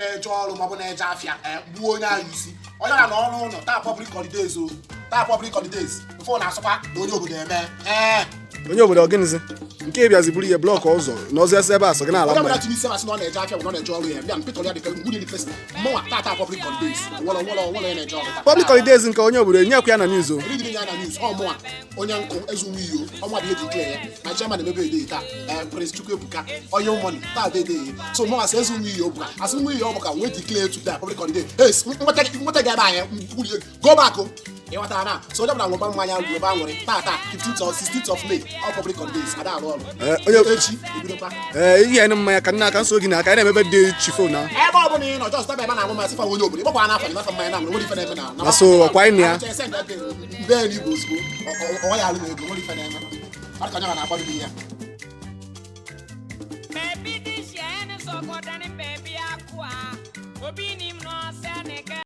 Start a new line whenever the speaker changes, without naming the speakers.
Na-eje ọrụ maọbụ na-eje afịa, gbuo onye ahụ isi, onye na n'ọrụ ụlọ taa. Public holidays o, taa public holidays before na-asụkwa na onye obodo eme ee.
Onye obodo ọgịnịzi nke ịbịazi buru ihe block ụzọ na ọzọ esi ebe a sọ gị na-ala
Onye ọbụla
mmanya.
Tinye isi masị na ọ na-eje afịa bụ na ọ na-eje ọrụ ya, bịa mpịtọrọ ya dịka ngwunye dị fesi mụnwa. Taa public holidays, nwere nwere nwere onye na-eje ọrụ taa.
Public holidays nke onye obodo enyekwa ya na news o.
Reading ya na news ọ mụnwa onye nkụ eze nwe iyo ọnwa bụ ihe ji declare ya na chairman emebe ede taa. Ee, Prince Chukwuebuka onye money taa bụ ede ya, so mụnwa sị eze nwe iyo bụ asị nwe iyo ọ bụ ka nwee declare today public holiday. Hey, nweta nweta gị ebe anyị mgburi go back o. Ịghọtara na so onye ọbụla nweba mmanya, nweba aṅụrị taa taa, 15th or 16th of May, all public holidays, ada arụ ọrụ.
Ee, onye
echi ebidokwa.
Ee, ihe anyị mmanya ka nna aka nso gị na aka anyị na-emebe dị chifo na
Ebe ọ bụla ị nọ, just ebe na-aṅụ mmanya, sịfa onye obodo ịgbakwa n'afọ n'afọ mmanya na nwere ife na-eme na
Na so, ọkwa anyị na ya.
Mbe n'igwe ozugbo ọwa ya alụ ego nwere ife na-eme ọ dị ka onye na-agbado ya.
Baabi de hyɛ ne sɛ ɔkɔdane baabi ako a obi nim.